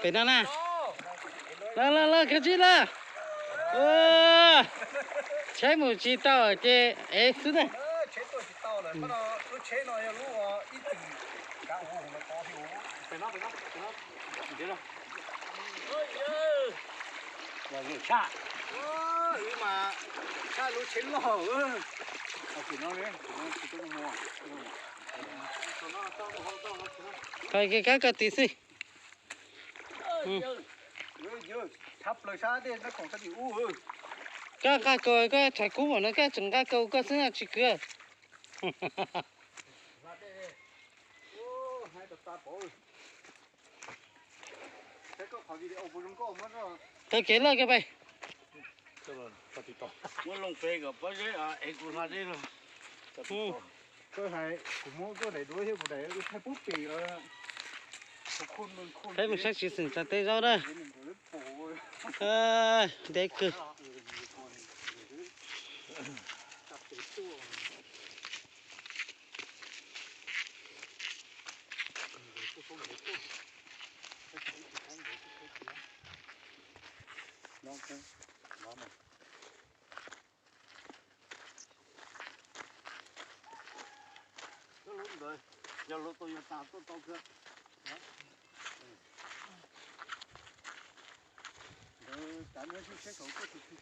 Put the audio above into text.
Pem no na. Los los los, kav tsij los. Tsheb mus tsis tau ces ev xwb na. Koj kab koj tis xwb. Koj nqa kaus, koj thaij kub npaum no koj tseem nqa kaus koj xwb no tsis kwv. Taug kev loj koj pais. Peb mus saib tsis xwm txog tej zaub na. Deb kawg. Yog luag tus yog tas tuaj tau kawg. Ntawd kav muab tsheb saum tuaj tus twg